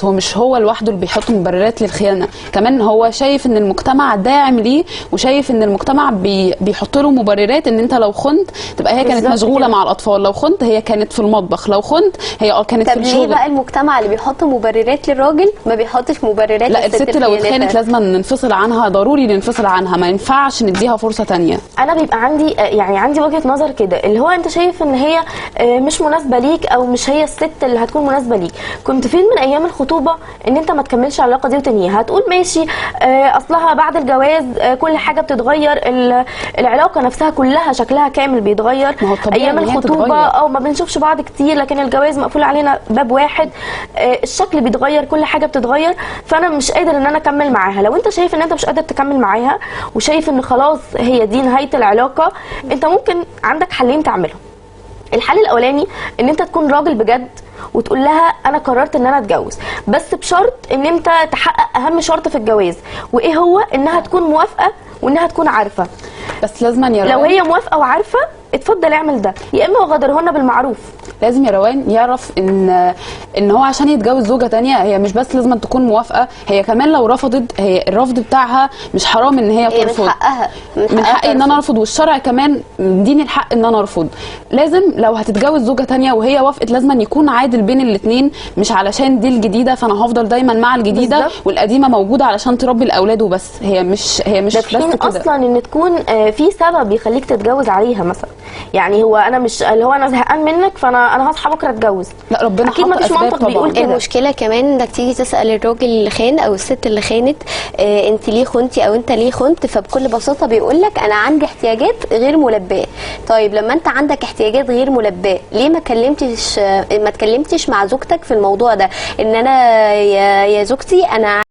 هو مش هو لوحده اللي بيحط مبررات للخيانه، كمان هو شايف ان المجتمع داعم ليه، وشايف ان المجتمع بيحط له مبررات ان انت لو خنت تبقى هي كانت بالظبط مشغولة كده. مع الاطفال، لو خنت هي كانت في المطبخ، لو خنت هي كانت في طب ليه الشغل. بقى المجتمع اللي بيحط مبررات للراجل ما بيحطش مبررات لا، للست الست لو الخيانتها؟ اتخانت لازم ننفصل عنها، ضروري ننفصل عنها، ما ينفعش نديها فرصة تانية. انا بيبقى عندي يعني عندي وجهة نظر كده، اللي هو انت شايف ان هي مش مناسبة ليك، او مش هي الست اللي هتكون مناسبة ليك. كنت فين من ايام الخطوبة ان انت ما تكملش العلاقة دي وتنهيها؟ هتقول ماشي، اصلها بعد الجواز كل حاجة بتتغير، العلاقة نفسها كلها شكلها كامل بيتغير. ما هو الطبيعي ايام إن هي الخطوبة تتغير. او ما بنشوفش بعض كتير، لكن الجواز مقفول علينا باب واحد، الشكل بيتغير، كل حاجة بتتغير، فانا مش قادر ان انا اكمل معاها. لو انت شايف ان انت مش قادر تكمل معاها وشايف ان خلاص هي دي نهاية العلاقة، انت ممكن عندك حلين تعملهم. الحل الاولاني ان انت تكون راجل بجد وتقول لها انا قررت ان انا اتجوز، بس بشرط ان انت تحقق اهم شرط في الجواز، وايه هو؟ انها تكون موافقة وانها تكون عارفه. بس لازم يا لو روان، هي موافقة وعارفه اتفضل اعمل ده، يا اما وغادرهن بالمعروف. لازم يا روان يعرف ان هو عشان يتجوز زوجة تانية هي مش بس لازم تكون موافقة، هي كمان لو رفضت، هي الرفض بتاعها مش حرام ان هي هي من ترفض. حقها، من حقي ان انا ترفض. ارفض، والشرع كمان مديني الحق ان انا ارفض. لازم لو هتتجوز زوجة تانية وهي وافقت لازم أن يكون عادل بين الاثنين، مش علشان دي الجديدة فانا هفضل دايما مع الجديدة بالظبط. والقديمة موجودة علشان تربي الاولاد وبس. هي مش ده في بس حين كده. اصلا ان تكون في سبب يخليك تتجوز عليها مثلا، يعني هو انا مش اللي هو انا زهقان منك فانا هصحى بكره اتجوز. لا، ربنا اكيد حط مفيش أسباب منطق طبعاً. بيقول كده. المشكلة كمان انك تيجي تسال الراجل اللي خان او الست اللي خانت، انت ليه خنتي او انت ليه خنت، فبكل بساطة بيقول لك انا عندي احتياجات غير ملباه. طيب لما انت عندك احتياجات غير ملباه ليه ما اتكلمتش مع زوجتك في الموضوع ده، ان انا يا زوجتي انا